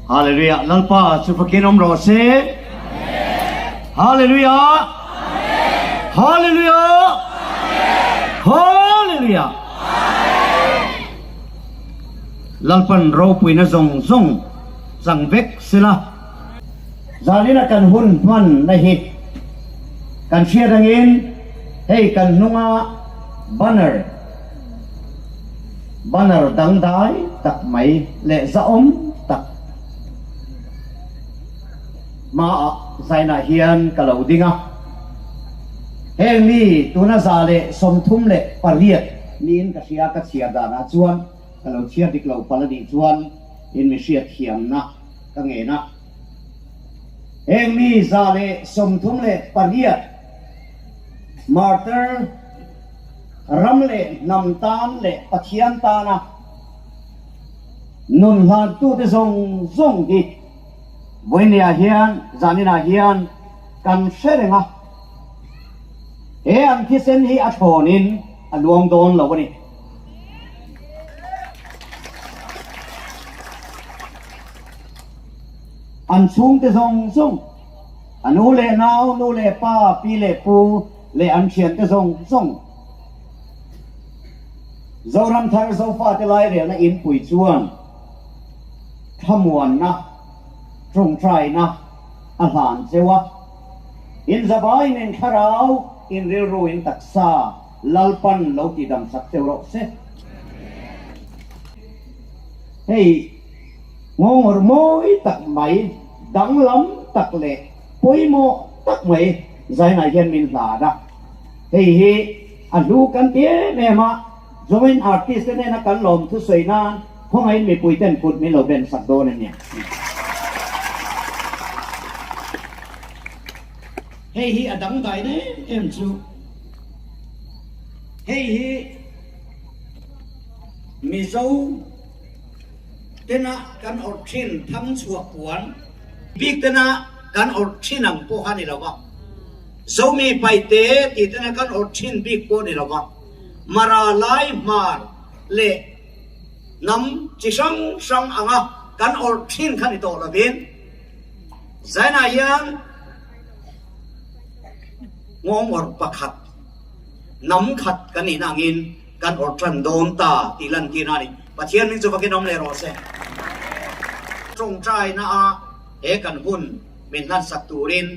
Hallelujah Lalpa chu fakin awm rawh se. Hallelujah. Hallelujah. Hallelujah. Lalpan ropuina zawng zawng chang vek sela. Zanina kan hun hman na hi kan hriat angin hei kan hnunga banner Banner dangdai tak mai leh zahawm tak hmaah zainah hian ka lo ding a. Heng mi tuna 138 niin ka hria ka chhiar danah chuan ka lo chhiar dik lo palh a nih chuan in mi hriat thiamna ka ngen a. Heng mi 138 Martyr Ram leh hnam tan leh Pathian tana nun hlantute zawng zawng hi vawinia hian zaninah hian kan hre reng a, he an thisen hi a thlawnin a luang dawn lo a ni. An chhungte zawng zawng, a nu leh nau, nu leh pa, pi leh pu, leh an thiante zawng zawng Zoram thar Zofate lairelna inpui chuan thlamuanna, tawngtaina a hlan cheu a. Inzavaiin in thlarau, in rilru, in taksa Lalpan lo tidam sak cheu rawh se. Hei nghawngawr mawi tak mai, danglam tak leh pawimawh tak mai Zainah hian min hlan a, hei hi a hlu kan ti em em a, Join artist te nena kan lawm thusawi nan khawngaihin mipui ten kut min lo ben sak dawn a nia. Hei hi a dangdai em em chu hei hi Mizo tena kan awrh thin thangchhuah puan bik tena kan awrh thin ang pawh a ni lo va, Zomi paite tih tena kan awrh thin bik pawh a ni lo va, Mara lai hmar leh hnam chi hrang hrang anga kan awrh thin kha ni tawh lovin Zainah hian nghawng awrh pakhat hnam khat kan nihna angin kan awrh tan dawn ta tih lantirna a ni. Pathian hming chu vakin awm leh rawh se. Tawngtaina a He kan hun min hlansak turin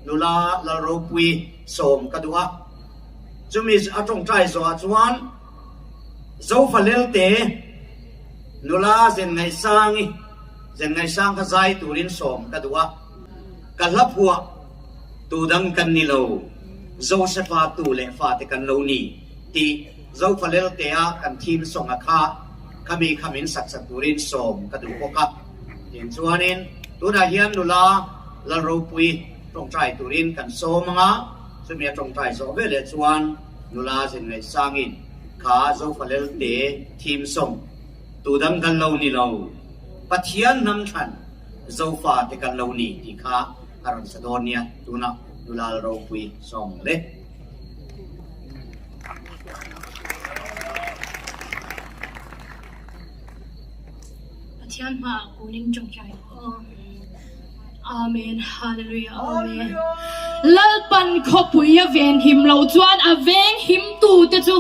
nula Lalropui sawm ka duh a. Chumi a tawngtai zawhah chuan Zofa Lelte nula Zenngaihsangi, Zenngaihsang kha zai turin sawm ka duh a. Ka hla phuah tu dang kan ni lo, Josefa tu leh fate kan lo ni tih Zofa Lelte-a kan theme song-a kha khami kha min saksak turin sawm ka duh bawk a. Tin chuanin tunah hian nula Lalropui tawngtai turin kan sawm ang a, chumi a tawngtai zawh veleh chuan nula Zinngaihsangin kha Zofalelte theme song Tu dang kan lo ni lo, Pathian hnam thlan Zofa te kan lo ni tih kha a rawn sa dawn nia, tunah nula Lalropui sawm ang le. Pathian hmaah kunin tawngtai aw. Amen Hallelujah Amen. Lalpan khawpui a ven him lo chuan a veng him tu te chu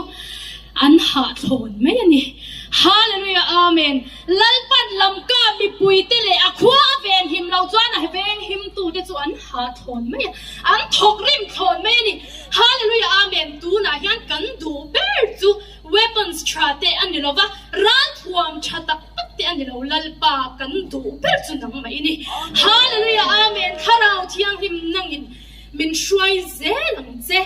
an hah thlawn mai a ni. Hallelujah Amen. Lalpan lamka mipui te leh a khua a ven him lo chuan a veng him tu te chu an hah thlawn mai a, an thawk rim thlawn mai a ni. Hallelujah Amen. Tunah hian kan duh ber chu Weapons tha te a ni lova, ralthuam tha tak tak te a ni lo, Lalpa kan duh ber chu nangmah i ni. Hallelujah Amen Thlarau Thianghlim nangin min hruai zel ang che.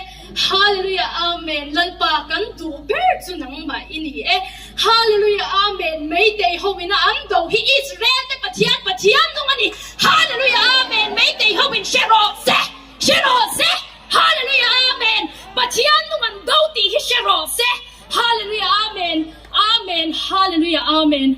Hallelujah Amen Lalpa kan duh ber chu nangmah i ni e. Hallelujah Amen Meitei ho ina an do hi Israel te Pathian Pathian nung a ni. Hallelujah Amen Meitei ho in hre rawh se! Hre rawh se! Hallelujah Amen Pathian nung an do tih hi hre rawh se Hallelujah Amen Amen Hallelujah Amen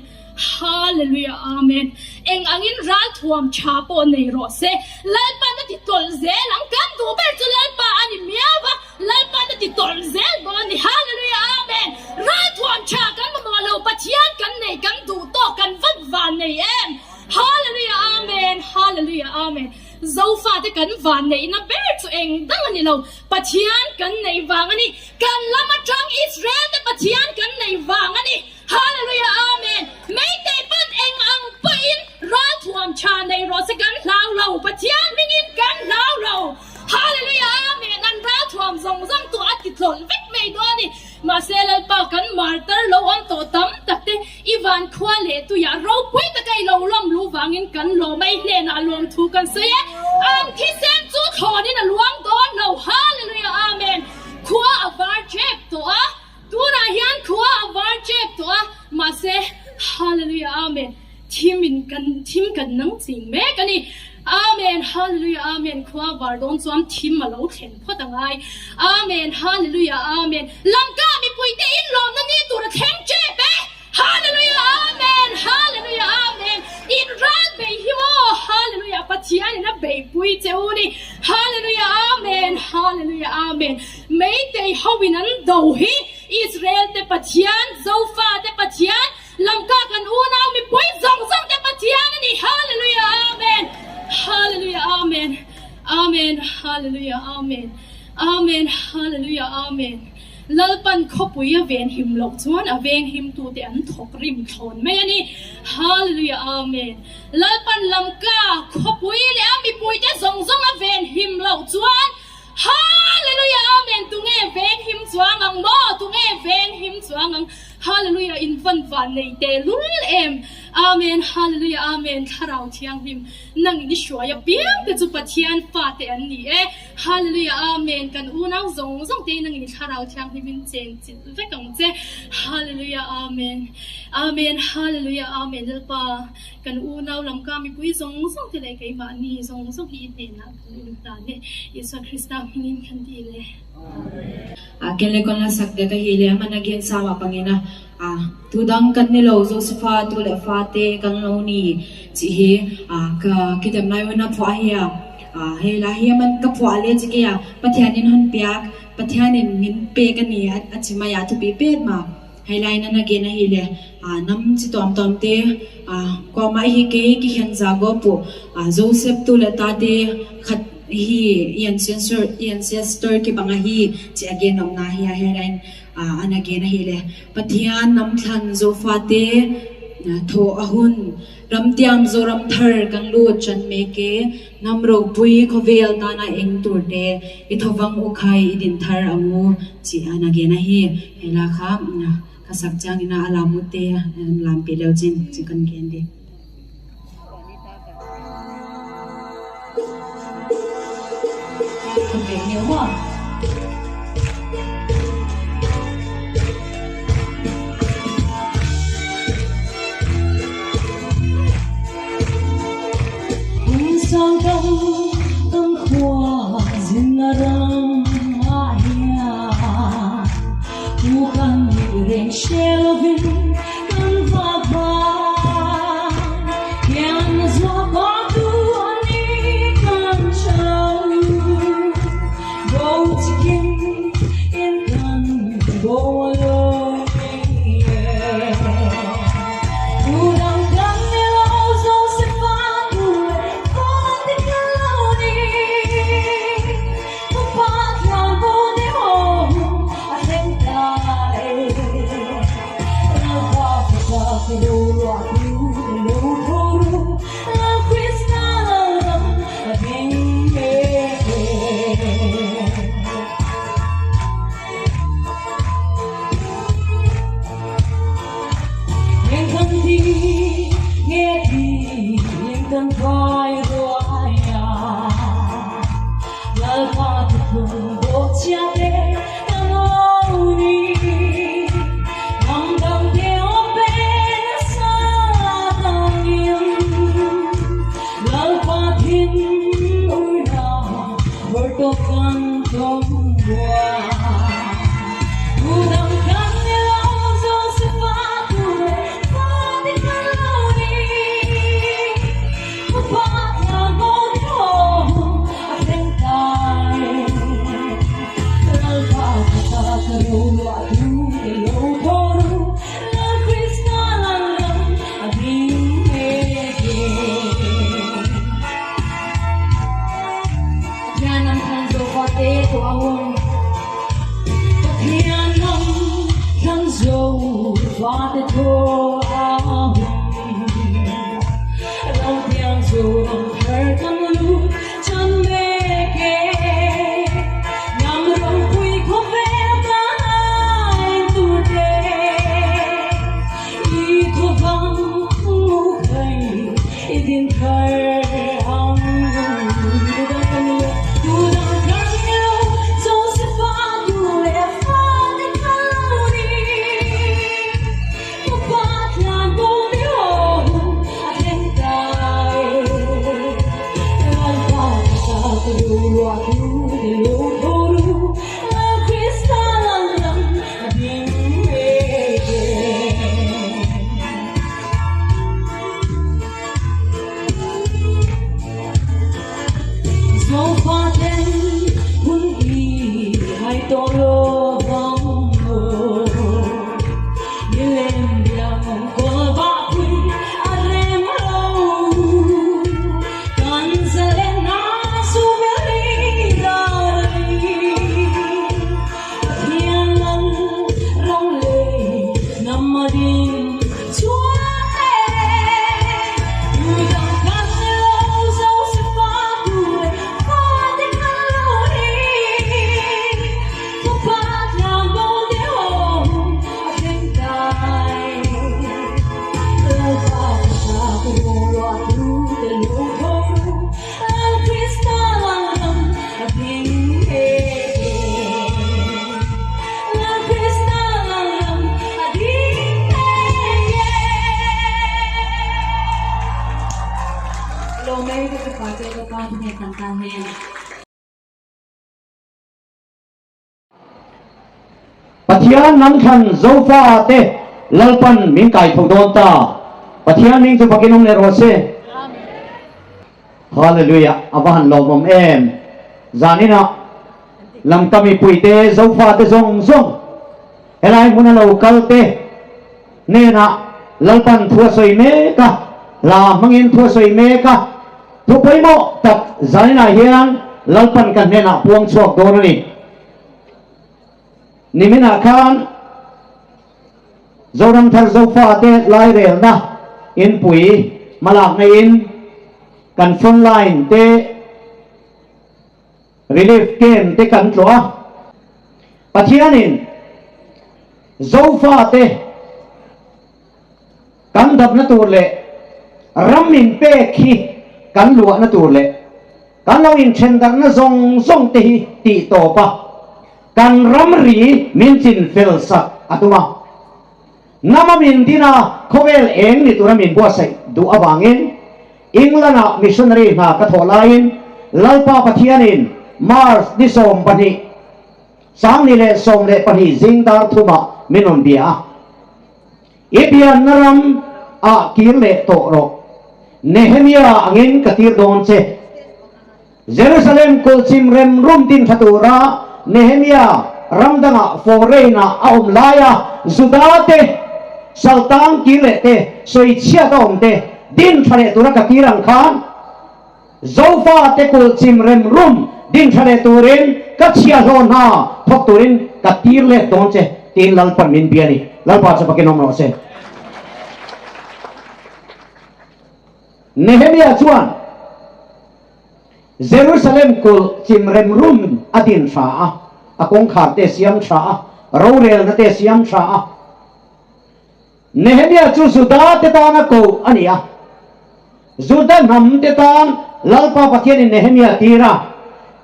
Hallelujah Amen Eng angin ralthuam tha pawh nei rawh se Lalpan a ti tawlh zel ang kan duh ber chu Lalpa a ni miau a Lalpan a ti tawlh zel dawn a ni Hallelujah Amen Ralthuam tha kan mamawh lo Pathian kan nei kan duh tawk kan vat van nei em Hallelujah. Amen. Zofate kan van neihna ber chu eng dang a ni lo, Pathian kan neih vang a ni. Kan lam atang Israel te Pathian kan neih vang a ni. Hallelujah Amen. Meitei pawn eng ang pawhin ralthuam tha nei rawh se kan hlau lo, Pathian hmingin kan hlau lo. Hallelujah Amen. An ralthuam zawng zawng tu a ti tlawlh vek mai dawn a ni. Mahse Lalpa kan martar lo awm tawh tam tak te i van khua leh tuiah ropui taka i lo lawm luh vangin kan lawm a, i hnenah lawmthu kan sawi e. An thisen chu thlawnin a luang dawn lo. Hallelujah Amen. Khua a var tep tawh a, tunah hian khua a var tep tawh a, mahse Hallelujah Amen. Thim in kan thim kan nang ching mek a ni. Amen Hallelujah Amen khua var dawn chuan thim a lo thlen phawt a ngai. Amen Hallelujah Amen Lamka mipui te in lawmna ni tur a thleng tep e. Hallelujah Amen Hallelujah Amen In ral bei hi maw Hallelujah Pathian in a beipui che u ni. Hallelujah Amen Hallelujah Amen Meitei ho in an do hi Israel te Pathian Zofa te Pathian Lamka kan unau mipui zawng zawng te Pathian a ni. Hallelujah Amen Hallelujah Amen Amen Hallelujah Amen Amen Hallelujah Amen Lalpan khawpui a ven him loh chuan a veng him tute an thawk rim thlawn mai a ni. Hallelujah Amen Lalpan Lamka khawpui leh a mipuite zawng zawng a ven him loh chuan Hallelujah Amen Tunge veng him chuang ang maw? Tunge veng him chuang ang? Hallelujah in van van nei teh lul em Amen Hallelujah Amen Thlarau Thianghlim nang in i hruai a piang te chu Pathian fa te an ni e Hallelujah Amen kan unau zawng zawng te nang in i Thlarau Thianghlim in chen chilh vek ang che Hallelujah Amen Amen Hallelujah Amen Lalpa kan unau lamka mipui zawng zawng te leh keimahni zawng zawng hi i hnenah kan inhlan e Isua Krista hmingin kan dil e. Kenlekon la sak te ka hi le hman again sama pangina a tu dang kan ni lo Josepha tu le fa te kan lo ni chi hi a ka kitem lai wana phua hi a he la hi man ka phua le chi ke a Pathian in hon piak Pathian in min pe ka ni a chi mai a thu pi pet ma hei lai na na ge na hi le a nam chi tom tom te a kwa mai hi ke ki hian za go pu a Joseph tu le ta te khat hi ancestor ancestor ki banga hi chi again om na hi a he lain a an again a hi le Pathian nam thlan zofa te tho ahun ramtiam zoram thar kan lu chan me ke nam ropui khawvel tana eng tur te i thovang ukhai i din thar angu chi an again a hi hela kha ka sak chang ina alamu te lam pe leo chin chi kan gen de. Zoram thar kan lut chan mek e. Hnam ropui khawvel tan ain tur te. I thawvang mu khai i din thar ang u. Tudang kan lo, tudang kan lo, Joseph-a tu leh fate kan lo ni. Ka pa tlan bo ni ho a thleng ta e. Lalpa ka ta ka ru ruah tu te lo tho ru, Lal Krista lalram a ding mek e. Zofa ten hun hi hai tawh lo vang maw? Milem biang kawl vah pui a rem lo. Kan zalenna zu ber i dar a ni. Pathian lal ram leh hnam a ding chuan e. Tudang kan lo Joseph-a tu leh fate kan lo ni. Ka pa tlang bo te ho a thleng tai. Lalpa ka ta ka ruah tu te lo tho ru. Lal Krista lalram a ding mek e. Lal Krista lalram a ding mek e. Lo mai ka fapa che ka pa hne kan tan hei. Pathian nang thlan Zofa te Lalpan min kai tho dawn ta. Pathian hming chu fakin awm leh rawh se. Hallelujah a va han lawmawm em. Zaninah Lamka mipuite Zofa te zawng zawng helai hmuna lo kal te hnenah Lalpan thu a sawi mek a, hla hmangin thu a sawi mek a. Thu pawimawh tak zaninah hian Lalpan ka hnenah puang chhuak dawn a ni. Niminah khan Zoramthar Zofate lairelna inpui hmalakna in kan front line te relief camp te kan tlawh a. Pathianin Zofate kan damna tur leh ram min pek hi kan luahna tur leh kan lo inthendarhna zawng zawng te hi tih tawp a, kan ramri min chin fel sak a tum a. Nama min din a, khawvel eng ni tura min buatsaih duh avangin England-ah missionary hna ka thawh laiin Lalpa Pathianin March ni 12, 2012 zing dar thumah min rawn bia a. I pianna ram ah kir leh tawh rawh. Nehemia angin ka tir dawn che. Jerusalem kulhchim rem rum tin tha tura Nehemia ram dangah foreign ah a awm laia Juda te, saltang kir leh te, sawichhiat a awm te din tha leh tura ka tir ang khan, Zofa te kulhchim rem rum din tha leh turin ka chhiahhlawh hna thawk turin ka tir let dawn che tiin Lalpan min bia a ni. Lalpa chu fakin awm rawh se. Nehemia chuan Jerusalem kulhchim rem rum a din tha a, a kawngkhar te siam tha a, rorelna te siam tha a. Nehemia chu Juda te tana koh a ni a. Juda hnam te tan Lalpa Pathianin Nehemia tir a,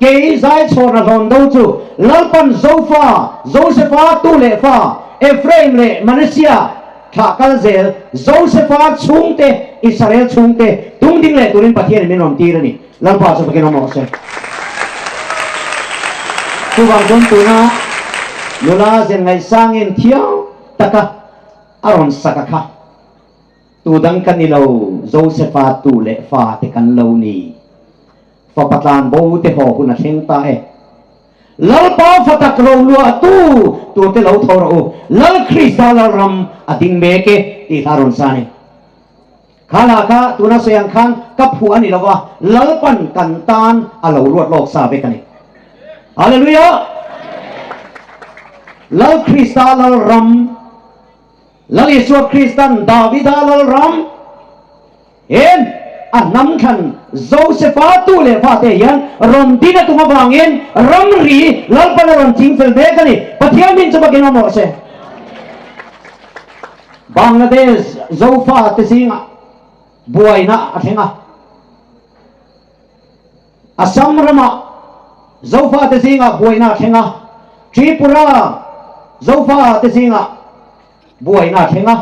Kei zaichhawrna hlawn do chu Lalpan Zofa, Josefa tu leh fa, Ephraim leh Manasseh thlah kal zel, Josefa chhungte, Israel chhungte tung ding leh turin Pathianin min rawn tir a ni. Lalpa chu fakin awm rawh se. Chuvang chuan tuna nula zen ngaihsangin thiam taka a rawn sak a kha. Tu dang ka ni lo, Josefa tu leh fa te kan lo ni. Fapa tlan bo te haw hun a thleng ta e. Lalpa fa tak ro luah tu tur te lo tho rawh u, Lal Krista Lalram a ding mek e tih hla rawn sa a ni. Kha lah kha tuna sawi ang khan ka phuah a ni lo va, Lalpan kan tan a lo ruat lawk sa vek a ni. Hallelujah! Lal Krista Lalram. Lal Isua Kristan Davida Lalram en. a hnam thlan Josefa tu leh fate hian rawn din a tum avangin ramri Lalpan a rawn ching fel mek a ni. Pathian min chu bakin awm rawh se. Bangladesh Zofa te zingah buaina a thleng a. Assam ramah Zofa te zingah buaina a thleng a. Tripura Zofa te zingah buaina a thleng a.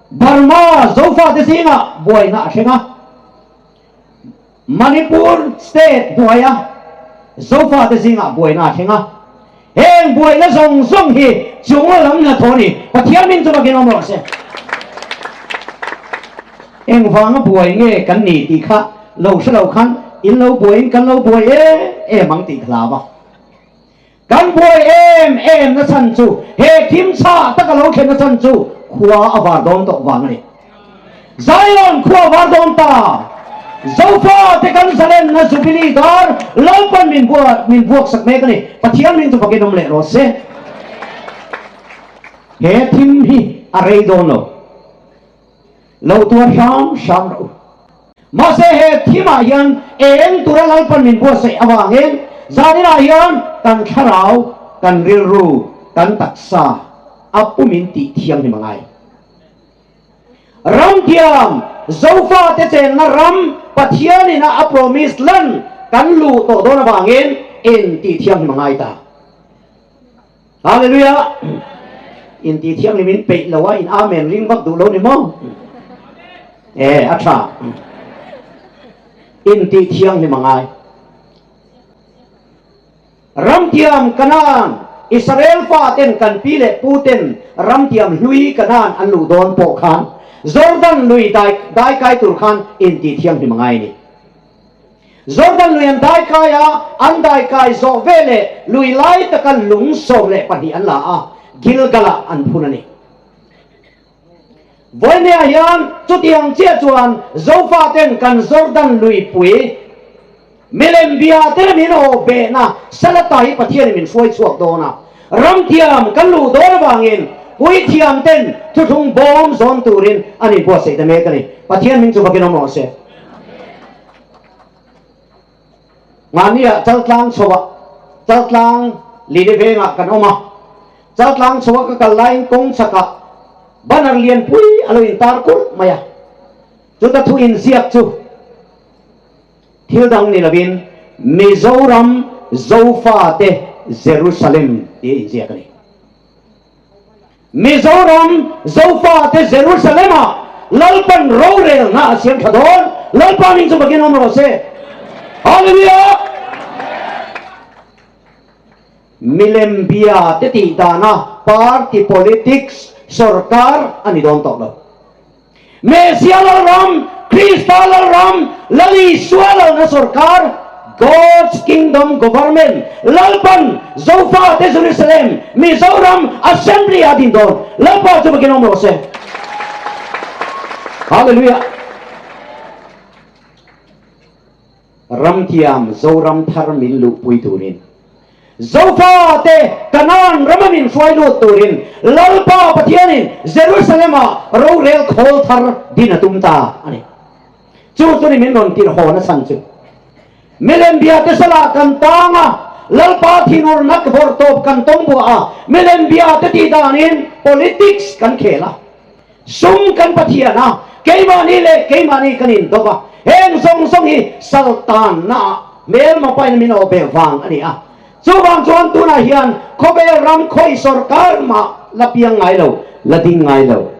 Burma Zofate zingah buaina a thleng a. Manipur state hnuaia Zofate zingah buaina a thleng a. Heng buaina zawng zawng hi chung lam hnathawh a ni. Pathian min chu bakin awm rawh se. Engvanga buai nge kan ni tih kha lo hre lo khan in lo buaiin kan lo buai em em ang tih ka hlau a. Kan buai em em na chhan chu he thim chhah taka lo thlen na chhan chu khua a var dawn tawh vang a ni. Zion khua a var dawn ta! Zofa te kan zalenna Jubilee dar Lalpan min buat min buak sak mek a ni. Pathian min chu fakin awm leh rawh se. He thim hi a rei dawn lo. Lo tuar hram hram rawh u. Mahse he thimah hian eng tura Lalpan min buatsaih avangin zaninah hian kan thlarau, kan rilru, kan taksa a pumin tih thianghlim a ngai. Ramthiam, Zofate chenna ram Pathianin a a promise lan kan luh tawh dawn avangin in tih thianghlim a ngai ta. Hallelujah! In ti thianghlim in peih lo a, in amen ring vak duh lo ni maw? E, a tha. In ti thianghlim a ngai. Ramtiam Kanaan, Israel fa ten kan pi leh pu ten ramtiam hlui Kanaan an luh dawn pawh khan Jordan lui dai dai kai tur khan in ti thianghlim a ngai ni. Jordan lui an daikai a, an daikai zawh veleh lui lai taka lung 12 an la a, Gilgal-ah an phun a ni. Vawinia hian chutiang chiah chuan Zofaten kan Jordan luipui milem bia te min aw behna Salata hi Pathianin min hruai chhuak dawn a, ramthiam kan luh dawn avangin puithiam ten thuthlung bawm zawn turin an inbuatsaih ta mek a ni. Pathian hming chu vakin awm rawh se. Mahnia Chaltlang chhoah Chaltlang Lili vengah kan awm a, Chaltlang chhoah ka kal laiin kawng chhakah banner lianpui a lo intar kulh mai a, chuta thu inziak chu thil dang ni lovin Mizoram Zofate Jerusalem tih a inziak a ni. Mizoram Zofate Jerusalem-ah Lalpan rorelna a siam tha dawn, Lalpa hming chu bakin awm rawh se. Hallelujah! Milem bia te tih dana party politics sorkar a ni dawn tawh lo. Mesia Lalram, Krista Lalram, Lal Isua Lalna Sorkar, God's Kingdom Government, Lalpan Zofate Jerusalem, Mizoram Assembly a din dawn. Lalpa chu bakin awm rawh se. Hallelujah. Ramthiam Zoram thar min luhpui turin, Zofate Kanaan rama min hruai lut turin Lalpa Pathianin Jerusalem-ah rorel khawl thar din a tum ta a ni. Chu chu ni min rawn tirh haw nachhan chu. Milem biate salah kan tang a, Lalpa thinurnak vawrhtawp kan tawng buah a, milem biate tih danin politics kan khel a. Sum kan Pathian a, keimahni leh keimahni kan indawp a, heng zawng zawng hi saltanna ah hmelma pain min awh beh vang a ni a. Chuvang chuan tunah hian khawvel ram khawi sawrkar mah la piang ngai lo, la ding ngai lo.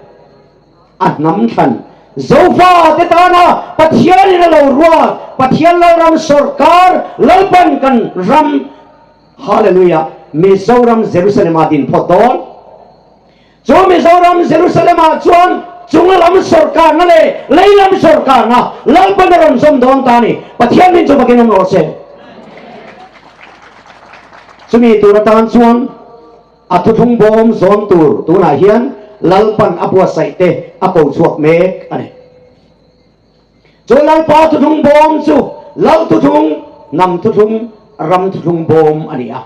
A hnam thlan Zofa te tana Pathianin a lo ruat Pathian Lalram sawrkar Lalpan kan ram Hallelujah Mizoram Jerusalem ah din phawt dawn. Chu Mizoram Jerusalem-ah chuan chung lam sawrkarna leh lei lam sawrkarna Lalpan a rawn zawm dawn ta a ni. Pathian min chu fakin awm rawh se. Chumi tur atan chuan a thuthlung bawm zawn tur tunah hian Lalpan a buatsaih te a ko chhuak mek a ni. Chu Lalpa thuthlung bawm chu Lal thuthlung, hnam thuthlung, ram thuthlung bawm a ni a.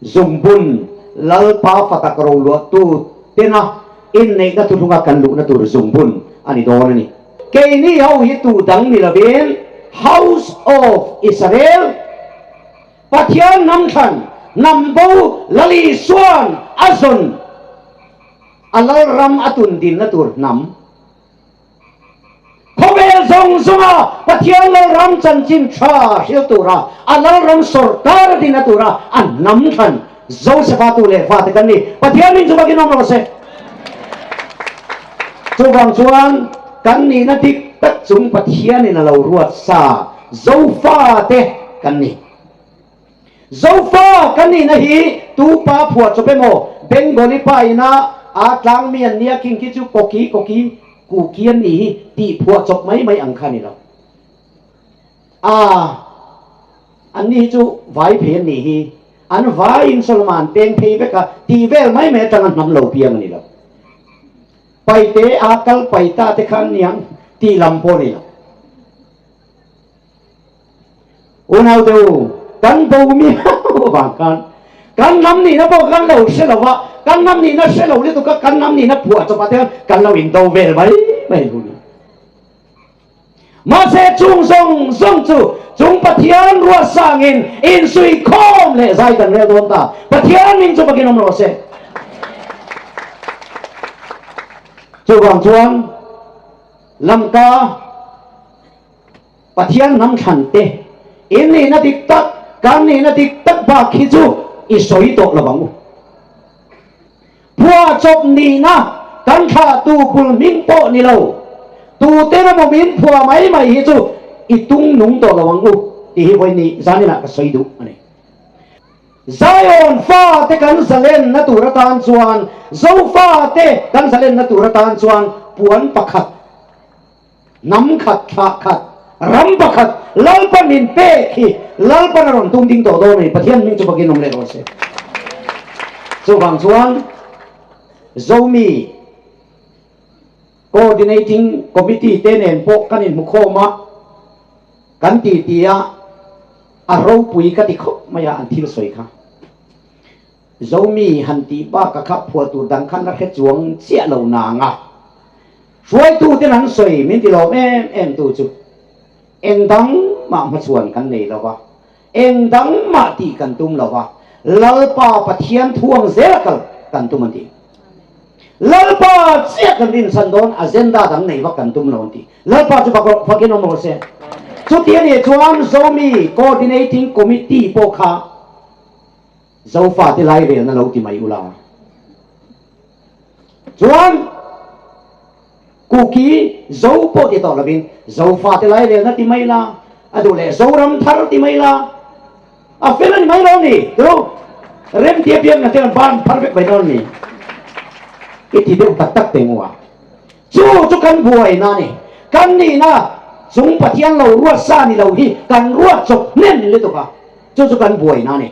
Zungbun Lalpa fatak roluahtu tena inneihna thuthlunga kan luhna tur zungbun a ni dawn a ni. Keini ho hi tu dang ni lovin House of Israel, Pathian hnam thlan, hnam bo Lal Isua'n a zawn a Lalram a tun dinna tur hnam. Khawvel zawng zawnga Pathian Lalram chanchin tha hrilh tura a Lalram sawrkar a dinna tura a hnam thlan Josefa tu leh fate kan ni. Pathian min chu bakin awm rawh se. Chuvang chuan kan nihna dik tak chung Pathianin a lo ruat sa Zofate kan ni. Zofa kan nihna hi tu pa phuah chawp emaw Bengali pa ina aa tlangmi an nia khing khi chu koki koki kuki an nih hi tih phuah chawp mai mai ang kha a ni lo. Aa an ni hi chu vai phei an nih hi an vaiin Solomon peng phei vek a tih vel mai mai atanga hnam lo piang a ni lo. Paite aa kal paita te kha an niang tih lam pawh a ni lo. Unau te u, kan bo miau avang khan kan hnam nihna pawh kan lo hre lo va, kan hnam nihna hre lo lutuk a, kan hnam nihna phuah chawpah te khan kan lo indo vel mai mai hu ni. Mahse chung zawng zawng chu chung Pathian ruahsangin insuikhawm leh zai kan rel dawn ta. Pathian min chu bakin awm rawh se. Chuvang chuan Lamka Pathian hnam thlan te in nihna dik tak, kan nihna dik tak bak hi chu i sawi tawh lo ang u. Phuahchawp nihna kan thlahtu bul hming pawh ni lo, tute emaw min phuah mai mai hi chu i tung nung tawh lo ang u tih hi vawiin ni zaninah ka sawi duh a ni. Zion fate kan zalenna tur atan chuan, Zofate kan zalenna tur atan chuan puan pakhat, Hnam khat, thlah khat, ram pakhat Lalpa min pek hi Lalpan a rawn tum ding tawh dawn a ni. Pathian hming chu bakin awm leh rawh se. Chuvang chuan Zomi Coordinating Committee te nen pawh kan inhmukhawm a, kan titi a, a ropui ka ti khawp mai a an thil sawi kha. Zomi han tih bak a kha phuah tur dang khan la hre chuang chiah lo nang a, hruaitu ten an sawi min ti lawm em em tu chu eng dang mah hmachhuan kan nei lo va, eng dang mah tih kan tum lo va, Lalpa Pathian thuang zel a kal kan tum an ti. Lalpa chiah kan rinchhan dawn agenda dang nei vak kan tum lo an ti. Lalpa chu fak rawh, fakin awm rawh se. Chuti a nih chuan Zomi Coordinating Committee pawh kha Zofate lairelna lo ti mai ula. Chuan Kuki Zo pawh ti tawh lovin Zofate lairelna ti mai la, a duh leh Zoram thar ti mai la, a fel a ni mai lo ni tiro rem ti apiang na te an ban phar vek mai dawn ni. I ti deuh tak tak teh ngua. Chu chu kan buaina a ni. Kan nihna chung Pathian lo ruat sa ni lo hi kan ruat chawp hnem lutuk a. Chu chu kan buaina a ni.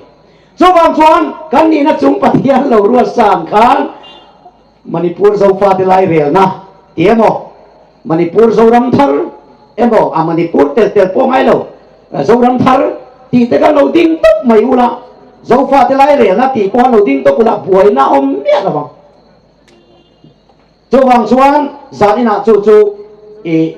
Chuvang chuan kan nihna chung Pathian lo ruat sa ang khan Manipur Zofate lairelna ti emaw, Manipur Zoram thar emaw, a Manipur tel tel pawh ngai lo, Zoram thar tih te khan lo ding tawp mai ula, Zofate lairelna tih pawh khan lo ding tawp ula, buaina a awm miah lo vang. Chuvang chuan zan inah chu chu i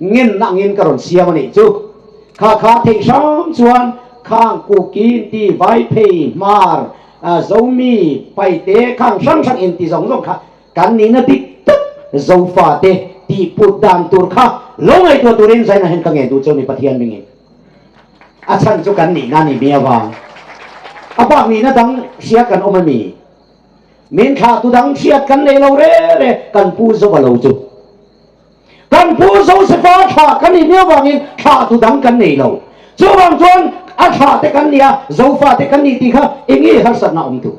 ngenna angin ka rawn siam a nih chu. Kha kha theih hram chuan khang Kuki inti, Vaiphei, Hmar, Zomi, Paite khang hrang hrang inti zawng zawng kha kan nihna dik tak Zofate tih put dan tur kha lo ngaihtuah turin zainah hian ka ngen duh cheu ni Pathian mingin. A chhan chu kan nihna a ni mi avang. A bak nihna dang hria kan awm a mi? Min thlah tu dang hriat kan nei lo re re, kan pu Zova lo chu. Kan pu Josefa thlah kan nih miau vangin thlah tu dang kan nei lo. Chuvang chuan a thlah te kan nia, Zofa te kan nih tih kha eng nge harsatna awm tu.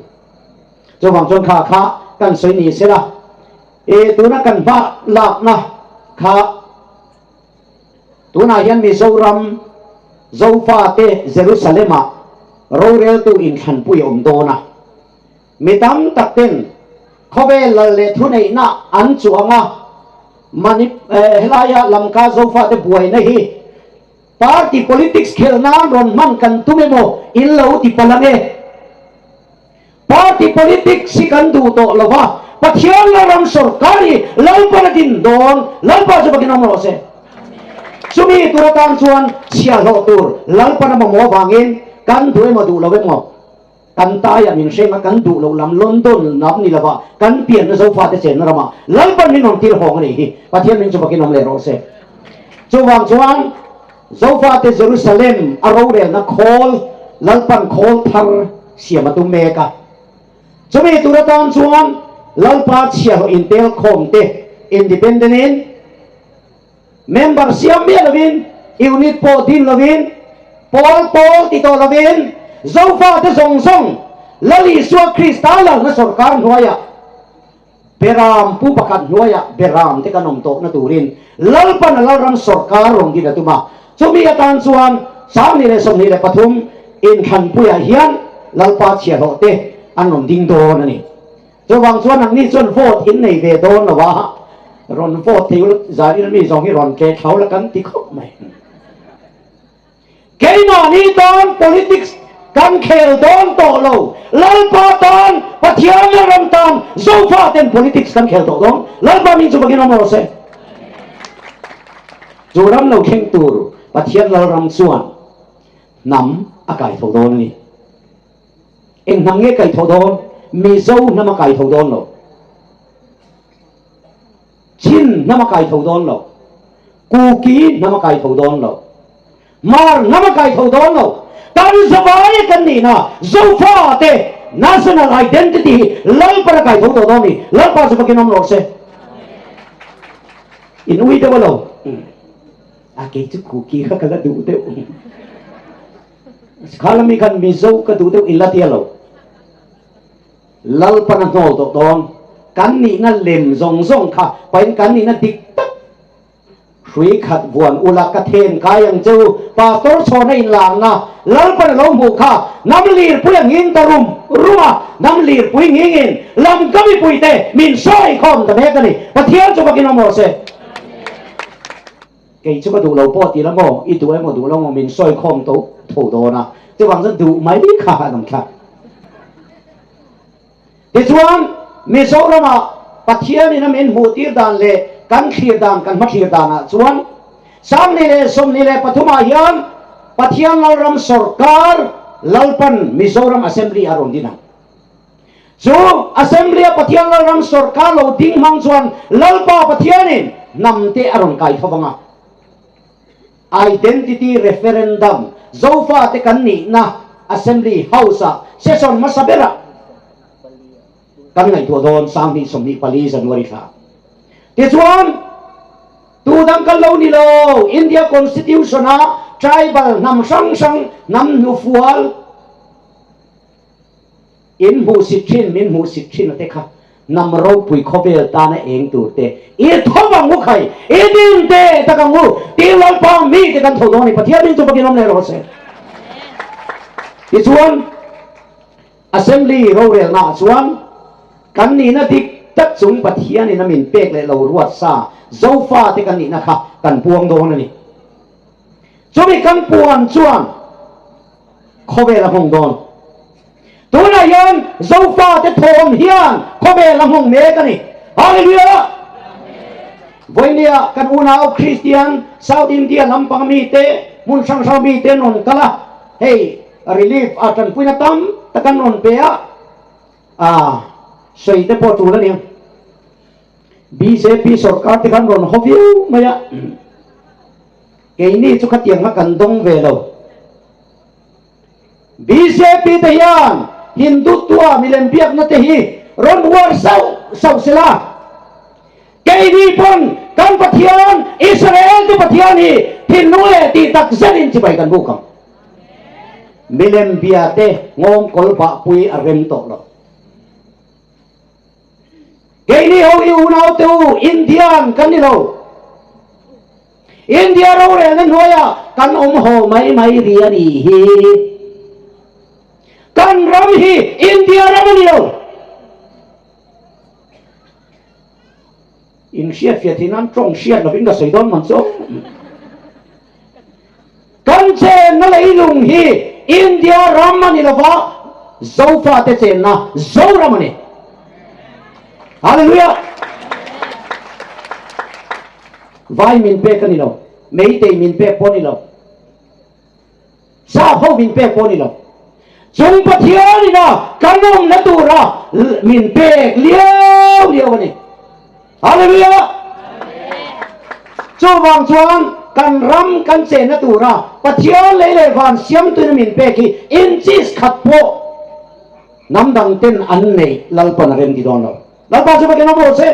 Chuvang chuan kha kha kan sawi ni sela, e tuna kan hma lakna kha tunah hian Mizoram Zofa te Jerusalem ah roreltu inthlanpui a awm dawn a. Mi tam tak ten khawvel lal leh thuneihna an chuang a, Manip helaia Lamka Zofate buaina hi party politics khelh nan rawn hman kan tum emaw in lo ti palh ang e. Party politics hi kan duh tawh lo va, Pathian la ram sawrkar hi Lalpan a din dawn, Lalpa chu bakin awm rawh se. Chumi tur atan chuan chhiahhlawh tur Lalpan a mamawh avangin kan duh emaw duh lo emaw kan taiah min hreng a, kan duh loh lam London lam ni lova kan pianna Zofate chenna ramah Lalpan min rawn tir hawng a nih hi. Pathian min chu vakin awm leh rawh se. Chuvang chuan Zofate Jerusalem a rorelna khawl Lalpan khawl thar siam a tum mek a. Chumi tur atan chuan Lalpa chhiahhlawh intel khawmte independent in, Member siam miah lovin, unit pawh din lovin, pawl pawl ti tawh lovin, Zofate zawng zawng Lal Isua Krista lalna sawrkar hnuaiah Beram pu pakhat hnuaiah Beram te kan awm tawhna turin Lalpan a Lalram sawrkar rawn din a tum a. Chumi atan chuan 2023 inthlanpuiah hian Lalpa chhiahhlawh te an rawn ding dawn a ni. Chuvang chuan nangni chuan vote in nei ve dawn lo a, rawn vote thei ula Zairil mi zawng hi rawn tle thlau la kan ti khawp mai. Keimahni tan politics kan khel dawn tawh lo, Lalpa tan, Pathian leh ram tan Zofa ten politics kan khel tawh dawn, Lalpa min chu vakin awm rawh se. Chu ram lo thleng tur Pathian Lalram chuan hnam a kai tho dawn a ni. Eng hnam nge kai tho dawn? Mizo hnam a kai tho dawn lo. Chin hnam a kai tho dawn lo. Kuki hnam a kai tho dawn lo. Mar hnam a kai tho dawn lo. Kan zavai kan nihna Zofa te national identity hi Lalpan a kai tho tawh dawn ni. Lalpa chu fakin awm rawh se. In ui deuh a lo. A kei chu Kuki kha ka la duh deuh. Kha lami khan Mizo ka duh deuh in la tia lo. Lalpan a hnawl tawh dawn. Kan nihna lem zawng zawng kha pahin kan nihna dik tak hrui khat vuan ula ka then kai ang che u. Pastor chhawna inlarna Lalpan a lo hmuh kha hnam lirpui a nghing ta rum rum a, hnam lirpui nghingin lam ka mipuite min sawi khawm ta mek a ni. Pathian chu vakin awm rawh se. Kei chu ka duh lo pawh ti la maw, i duh emaw duh lo maw min sawi khawm tho tho dawn a, chuvang chuan duh mai kha an awm thlak. Tichuan, Mizoramah Pathianin a min hmuh tir dan leh kan thlir dan, kan hmathlir danah chuan 2023 ah hian Pathian Lalram sawrkar Lalpan Mizoram Assembly a rawn din ang. Chu Assembly-a Pathian Lalram sawrkar lo ding hmang chuan Lalpa Pathianin hnamte a rawn kai tho vang a. Identity Referendum, Zofate kan nihna Assembly House-ah session hmasa berah kan ngaihtuah dawn 2024 January thla. Tichuan, tu dang kan lo ni lo, India Constitution-a tribal hnam hrang hrang hnam hnufual, In hmuhsit thin, min hmuhsit thin a te kha hnam ropui khawvel tana eng tur te i tho ang u khai, i din te tak ang u, tih Lalpa mi te kan tho dawn a ni, Pathian min chu vakin awm leh rawh se. Tichuan, Assembly rorelna ah chuan kan nihna dik tak chung Pathianin a min pek leh lo ruat sa Zofa te kan nihna kha kan puang dawn a ni. Chumi kan puan chuan khawvel a hmawng dawn. Tunah hian Zofate thawm hian khawvel a hmawng mek a ni. Hallelujah! Vawinia kan unau Kristian South India lampang mite, hmun hrang hrang mite an rawn kal a, hei relief a tanpuina tam tak an rawn pe a, ah sawi te pawh tul a ni ang. Bjp sorkar te khan rawn haw viau mai a, keini chu khatiang kha kan dawng ve lo. Bjp te hian Hindutva milem biakna te hi rawn uar sauh sauh sela, keini pawn kan Pathian Israel te Pathian hi thinlung leh tih tak zetin chibai kan buk ang. Milem bia te nghawng kawl bahpui a rem tawh lo. Keini ho hi unau te u Indian kan ni lo. India rorelna hnuaiah kan awm haw mai mai ri a nih hi. Kan ram hi India ram a ni lo. In hriat fiah theih nan tawng hriat lovin ka sawi dawn man chu. Kan chenna leilung hi India ram a ni lova, Zofate chenna Zoram a ni. Hallelujah! Vai min pek a ni lo. Meitei min pek pawh a ni lo. Sap ho min pek pawh a ni lo. Chung Pathian ina kan awmna tura min pek liau liau a ni. Hallelujah! Chuvang chuan kan ram kan chenna tura Pathian lei leh van siamtuina min pek hi inches khat pawh hnam dang ten an neih Lalpan a rem ti dawn lo. Lalpa chu Pathian awm rawh se.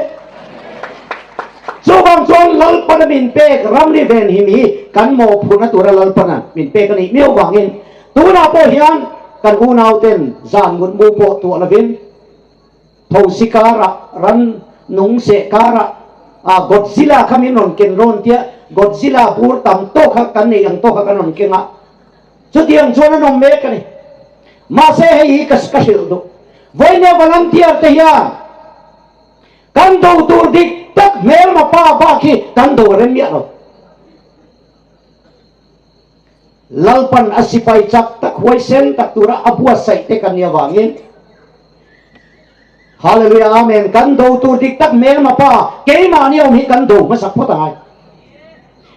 Chuvang chuan Lalpana min pek ramri venhim hi kan mawhphurhna tura Lalpana min pek a nih miau vangin tunah pawh hian kan unauten zan mutmu pawh tuah lovin thosi karah ran nung seh karah ah Godzilla kha min rawn ken rawn tia Godzilla bur tam tawk kha kan nei ang tawk kha kan rawn keng a chutiang chuan an awm mek a ni. Mahse hei hi ka ka hrilh duh. Vawinia volunteer te hian kan do tur dik tak hmelma pa bak hi kan do rem miah lo. Lalpan a sipai chak tak huaisen tak tura a buatsaih te kan nih avangin Hallelujah Amen kan do tur dik tak hmelma pa keimahni awm hi kan do hmasak phawt angai.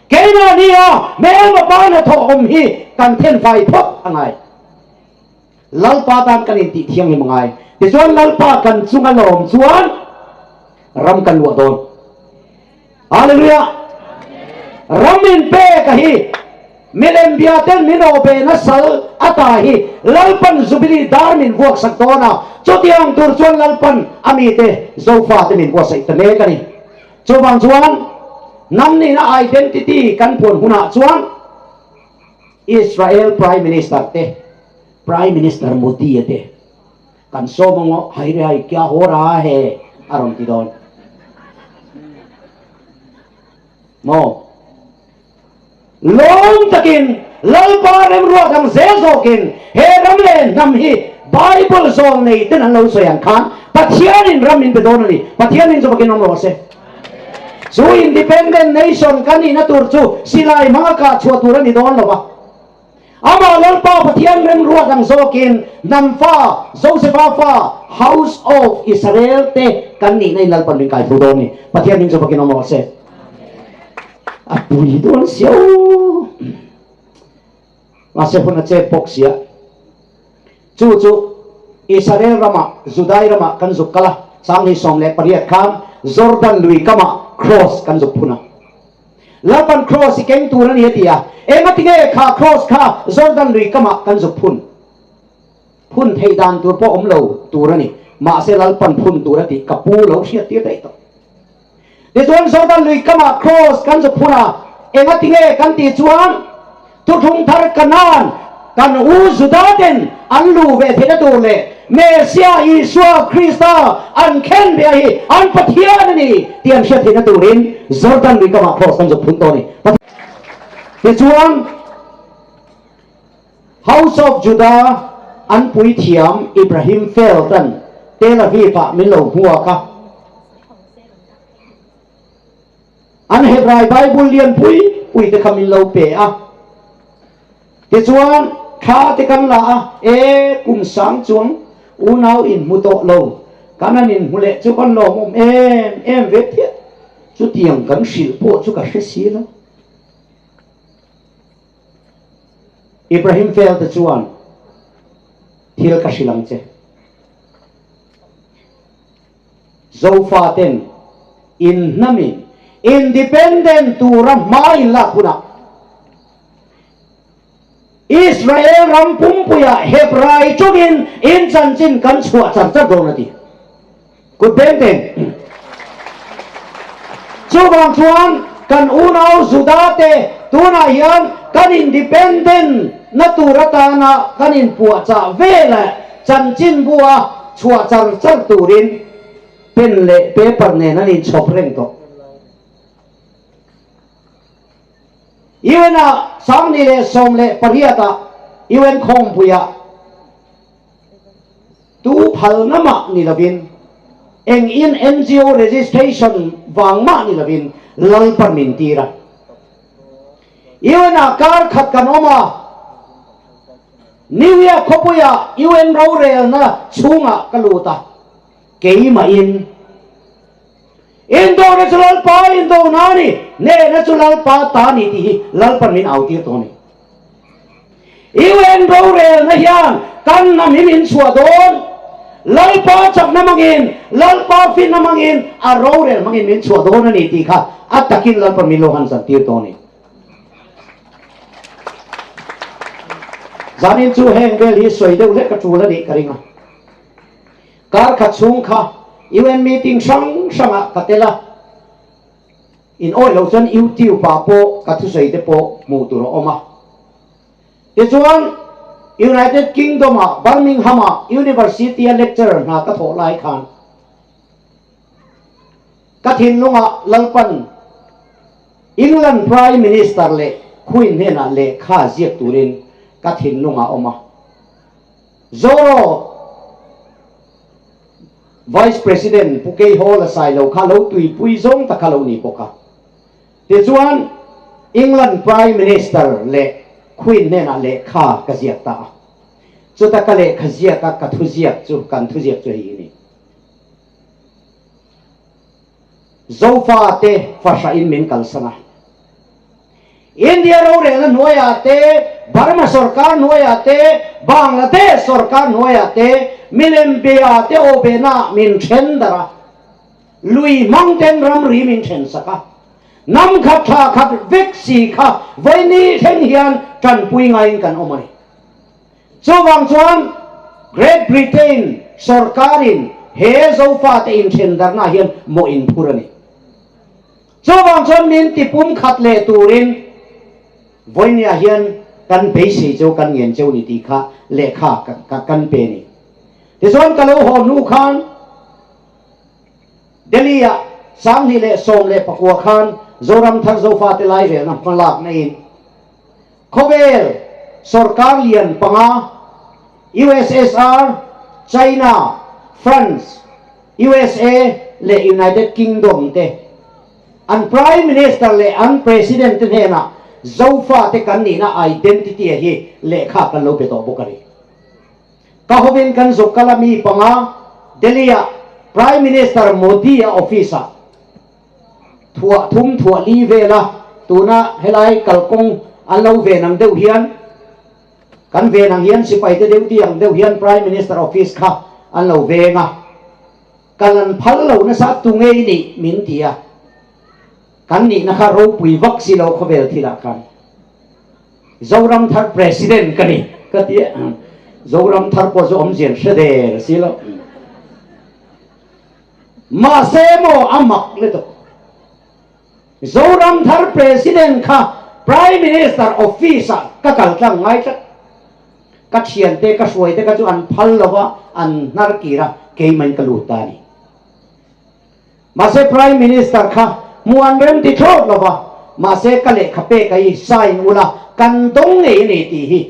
Keimahni a hmelma pa hnathawh awm hi kan thenfai phawt angai. Lalpa tan kan intih thianghlim a ngai. Tichuan Lalpa kan chunga lawm chuan ram kan luah dawn. Hallelujah! Ram in pek a hi milem bia ten min aw be na sal ata hi Lalpan Jubilee dar min vuak sak dawn a, chutiang tur chuan Lalpan a mite Zofa te min buatsaih ta mek a ni. Chuvang chuan hnam nihna identity kan puan hunah chuan Israel Prime Minister te, Prime Minister Modi a te kan sawm ang aw, hairehai kya ho raha he a rawn ti dawn maw? Lawm takin Lalpa remruat ang zel zawkin he ram leh hnam hi Bible zawl nei ten an lo sawi ang khan Pathianin ram min pe dawn a ni. Pathianin chu fakin awm rawh se. Chu independent nation kan nihna tur chu silai hmanga kah chhuah tur a ni dawn lo va. Amah Lalpa Pathian remruat ang zawkin hnam fa, Josefa fa, House of Israel te kan nihna in Lalpan min kai thu dawn ni. Pathian hming chu fakin awm rawh se. A pui dawn sia u. Mahse hun a chep bawk sia. Chu chu Israel ramah, Judai ramah kan zuk kal a, 18 khan Jordan lui kamah Cross kan zuk phun a. Lalpan Cross i keng tur a ni a ti a, engatinge kha Cross kha Jordan lui kamah kan zuk phun? Phun theih dan tur pawh awm lo tur a ni, mahse Lalpan phun tur a tih ka pu lo hriat tir daih tawh. Tichuan Jordan lui kamah Cross kan zuk phun a, engatinge kan tih chuan Thuthlung thar Kanaan kan u Juda ten an luh ve theihna tur leh Messiah Isua Krista an khen ve a hi an Pathian a ni tih an hriat theihna turin Jordan lui kamah Cross kan zuk phun tawh a ni. Tichuan House of Judah an puithiam Ibrahim Feld-a'n Tel Aviv-ah min lo hmuak a. An Hebrai Bible lian pui pui te kha min lo pe a. Tichuan, thla te kan la a, E, kum sang chuang unau inhmu tawh lo, kan han inhmu leh chu kan lawmawm em em ve phiah. Chutiang kan hrilh pawh chu ka hre si lo. Ibrahim Fel te chuan thil ka hrilh ang che. Zofa ten inhnamin independent tura hma in lak hunah Israel ram pumpuiah Hebrai tawngin in chanchin kan chhuah char char dawn a ti. Kut beng teng. Chuvang chuan kan unau Juda te tunah hian kan independent na tur atana kan inpuahchah veleh chanchinbua chhuah char char turin pen leh paper nen an inchhawp reng tawh. UN-ah 2018 ah UN khawmpuiah Tu phalna mah ni lovin, eng in NGO registration vang mah ni lovin Lalpan min tir a. UN ah kar khat kan awm a, New York khawpuiah UN rorelna chhungah ka lut a, keimahin. Indona chu Lalpa indona a ni, hnehna chu Lalpa ta a ni tih hi Lalpan min au tir tawh a ni. UN rorelna hian kan hnam hi min chhuah dawn. Lalpa chakna hmangin, Lalpa finna hmangin, a rorel hmangin min chhuah dawn a ni tih kha a takin Lalpan min lo han zan tir tawh a ni. Zanin chu heng vel hi sawi deuh hlek a tul a nih ka ring a. Kar khat chhung kha UN meeting hrang hrangah ka tel a. In awih loh chuan YouTube ah pawh ka thusawi te pawh hmuh tur a awm a. Tichuan United Kingdom ah Birmingham ah University a lecturer hna ka thawh lai khan ka thinlungah Lalpan England Prime Minister leh Queen hnenah lehkha ziak turin ka thinlungah a awm a. Zoro Vice President Pu Kei Hall a sai lo kha lo tuipui zawng tak kha lo ni bawk a. Tichuan England Prime Minister leh Queen hnenah lehkha ka ziak ta a. Chuta ka lehkha ziak a ka thuziak chu kan thuziak chu hei hi ni. Zofa te fahra in min kalsan a. India rorelna hnuaiah te, Burma sorkar hnuaiah te, Bangladesh sorkar hnuaiah te, milem bia te aw behna min then darh a, lui hmang ten ramri min then sak a, hnam khat thla khat vek si kha vawiini thleng hian tanpui ngaiin kan awm a ni. Chuvang chuan Great Britain sorkarin he Zofate inthen darhnaah hian mawh inphur a ni. Chuvang chuan min ti pum khat leh turin vawinia hian kan beisei cheu kan ngen cheu ni tih kha lehkha kan pe ni. Tichuan ka lo haw hnu khan Delhi-ah 2019 khan Zoram Thar Zofate Lairelna hmalakna in Khawvel sorkar lian panga USSR, China, France, USA leh United Kingdom te an Prime Minister leh an President te hnenah Zofa te kan nihna identity a hi lehkha kan lo pe tawh bawk a ni. Ka hovin kan zuk kal a mi panga Delhi ah Prime Minister Modi a office ah thuah thum thuah li vela tuna helai kalkawng an lo ven ang deuh hian Kan ven ang hian sipai te deuh ti ang deuh hian Prime Minister office kha an lo veng a, kal an phal lo nasa tu ngei nih min ti a, kan nihna kha ropui vak si lo khawvel thilah khan Zoram thar President ka ni ka ti a, Zoram thar pawh chu awmzian hre der si lo. Mahse maw a mak lutuk. Zoram thar President kha Prime Minister office ah ka kal tlang ngai tlat. Ka thiante, ka hruaite kha chu an phal lo va, an hnar kir a, keimahin ka lut ta a ni. Mahse Prime Minister kha hmuh an rem ti thlawt lo va, mahse ka lehkha pek a hi sign ula kan dawng ngei a ni tih hi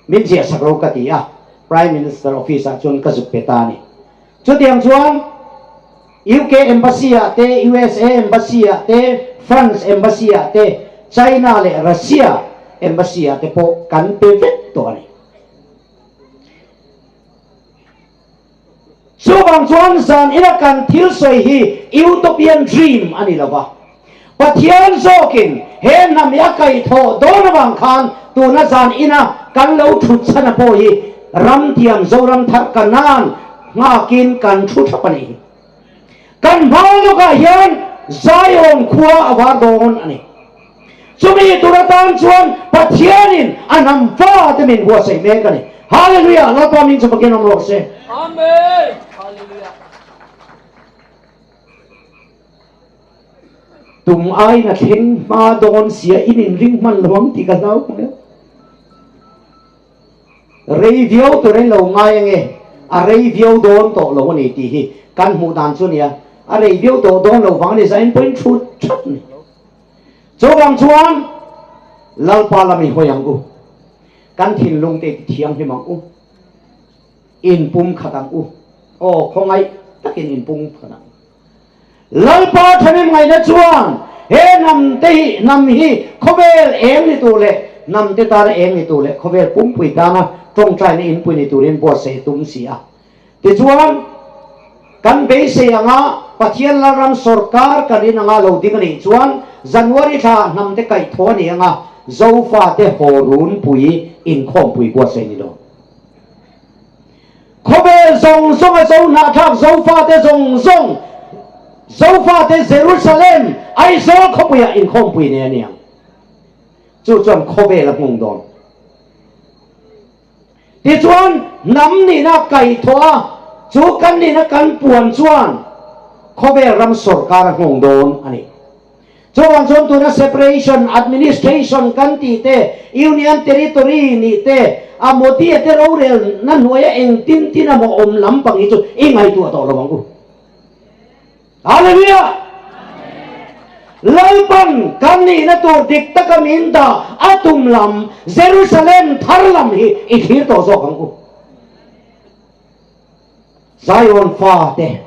min ziah sak lo ka ti a, Prime Minister office ah chuan ka zuk pe ta a ni. Chutiang chuan UK Embassy ah te, USA Embassy ah te, France Embassy ah te, China leh Russia Embassy ah te pawh kan pe vek tawh a ni. Chuvang chuan zan ina kan thil sawi hi Utopian dream a ni lo va. Pathian zawkin he hnam hi a kaihthawh dawn avang khan tuna zan ina kan lo thut chhan a pawh hi ramtiam Zoram thar Kanan nghakin kan thu thap a ni hi. Kan hma lawkah hian Zion khua a var dawn a ni. Chumi tur atan chuan Pathianin a hnam fate min buatsaih mek a ni. Hallelujah! Lalpa min chu fakin awm rawh se. Amen! Hallelujah! Tum aiin a thleng hma dawn sia in inring hman lo ang tih ka hlau hmel. Rei viau tur in lo ngai ange, a rei viau dawn tawh lo a ni tih hi kan hmuh dan chu a nia. A rei viau tawh dawn lo vang a ni, zain pawhin thu that a ni. Chuvang chuan Lalpa lam i hawi ang u, kan thinlung te i ti thianghlim ang u. Inpum khat ang u. Aw, khawngaih takin inpum khat ang u. Lalpa thahnem ngaihna chuan he hnam te hi, hnam hi khawvel eng ni tur leh hnam te tana eng ni tur leh khawvel pumpui tana tawngtaina inpui ni turin buatsaih a tum si a. Tichuan, kan beisei anga. Pathian Lalram sawrkar kan in anga lo ding a nih chuan January thla hnam te kaih thaw a ni anga Zofate haw runpui inkhawmpui buatsaih ni lo. Khawvel zawng zawng a zo hnahthlak Zofate zawng zawng Zofate Jerusalem Aizawl khawpuiah inkhawmpui nei a ni ang. Chu chuan khawvel a hmung dawn. Tichuan hnam nihna kaihthawh a, chu kan nihna kan puan chuan khawvel ram sawrkar a nghawng dawn a ni. Chuvang chuan tuna separation administration kan tih te, Union Territory nih te, a Modi a te rorel na hnuaia engtin tin a maw awm lampang hi chu i ngaihtuah tawh lo ang u. Hallelujah! Lalpan kan nihna tur dik taka min dah a tum lam Jerusalem thar lam hi i thlir tawh zawk ang u. Zion fate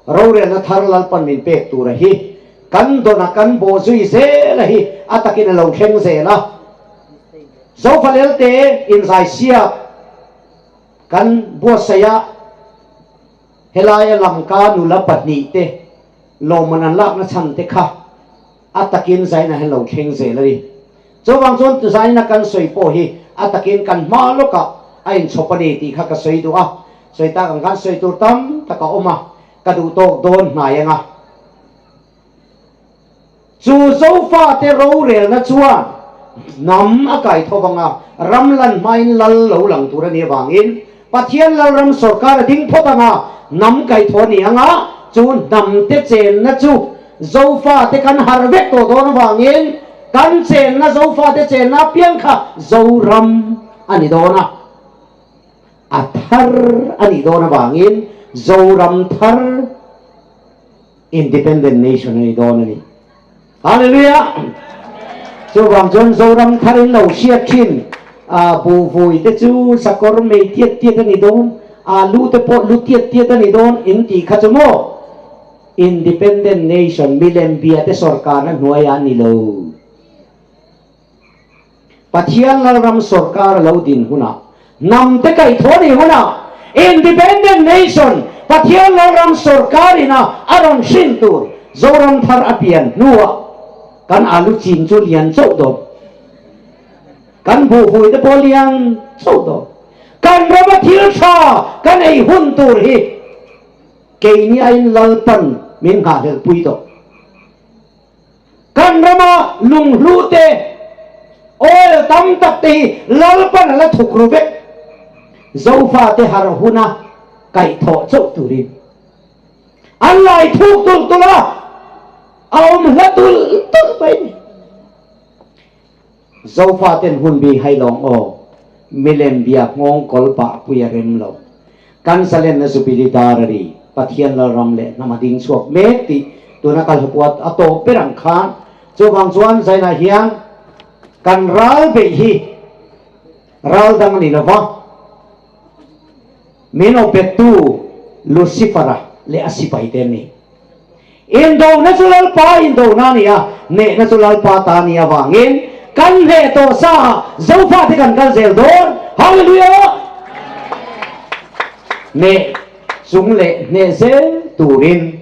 rorelna thar Lalpan min pek tura hi kan dawna kan bawh zui zel a hi a takin a lo thleng zel a. Zofalelte inzaisiak kan buatsaih a, helaia lamka nula pahnihte lawmman an lakna chhan te kha a takin zaina hian lo thleng zel a ni. Chuvang chuan zaina kan sawi pawh hi a takin kan hma lawkah a inchhawp a ni tih kha ka sawi duh a, sawi tak ang khan sawi tur tam tak a awm a, ka duh tawk dawn hnai ang a. Chu Zofate rorelna chuan hnam a kai tho vang a, ram lan hmain lal lo lang tur a nih avangin Pathian Lalram sawrkar a ding phawt ang a, hnam kai tho a ni ang a, chu hnamte chenna chu Zofate kan harh vek tawh dawn avangin kan chenna Zofate chenna apiang kha Zoram a ni dawn a, a thar a nih dawn avangin Zoram thar Independent nation a ni dawn a ni. Hallelujah! Chuvang chuan Zoram thar in lo hriat thin a buhvui te chu sakawr mei tiat tiat a ni dawn, alu te pawh lu tiat tiat a ni dawn in tih kha chu maw Independent nation milem bia te sawrkarna hnuaiah a ni lo. Pathian Lalram sawrkar a lo din hunah, hnam te kaihthawh a nih hunah, Independent Nation, Pathian Lalram sawrkar ina a rawn hrin tur Zoram thar a pian hnuah kan alu chin chu lian chauh dawn. Kan buhvui te pawh lian chauh dawn. Kan rama thil tha kan ei hun tur hi keini aiin Lalpan min nghahhlelhpui tawh. Kan rama lunghlu te, oil tam tak te hi Lalpan a la thuk ru vek. Zofa te harh huna kaihthawh chauh turin an lai thuk tulh tulh a, a awm hla tulh tulh mai ni. Zofa ten hun bi hai lawng aw, milem bia nghawng kawl pah pui a rem lo. Kan zalenna Jubilee dar a ri, Pathian Lalram leh hnam a ding chhuak mek tih tuna kal hlapuat a tawp ber ang khan. Chuvang chuan Zainah hian kan ral beih hi ral dang a ni lova, min awpettu Lucifer-a leh a sipaite an ni. Indona chu Lalpa indona a ni a, hnehna chu Lalpa ta a nih avangin kan hneh tawh sa ah Zofate kan kal zel dawn. Hallelujah! Hneh chung leh hneh zel turin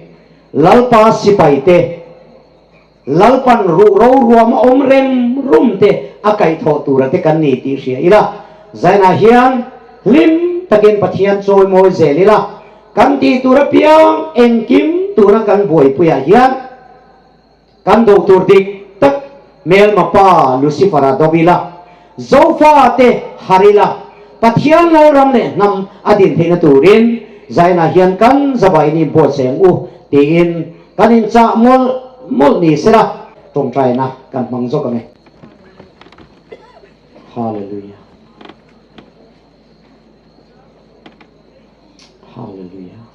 Lalpa sipaite Lalpan ruh ro ruam a awm rem rum te a kaihthawh tura te kan ni tih hria ila, Zainah hian hlim takin Pathian chawimawi zel ila, kan tih tur apiang engkim tuna kan buaipuiah hian kan do tur dik tak hmelma pa Lucifer-a do ila, Zofa te har ila, Pathian Lalram leh hnam a din theihna turin Zainah hian kan zabain i buatsaih ang u tiin Kan inchah mawlh mawlh ni sela tawngtaina kan hmang zawk ang e. Hallelujah. Hallelujah.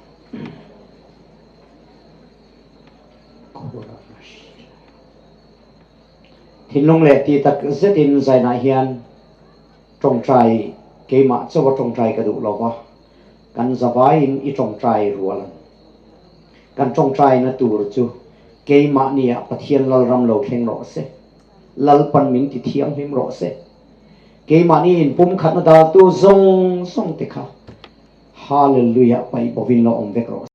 Thinlung leh ti tak zetin zainah hian tawngtai keimah chauha tawngtai ka duh lova kan zavaiin i tawngtai rual ang. Kan tawngtaina tur chu keimahniah Pathian Lalram lo thleng rawh se, Lalpan min ti thianghlim rawh se. Keimahni inpumkhatna daltu zawng zawng te kha Hallelujah paih bawhin lo awm vek rawh se.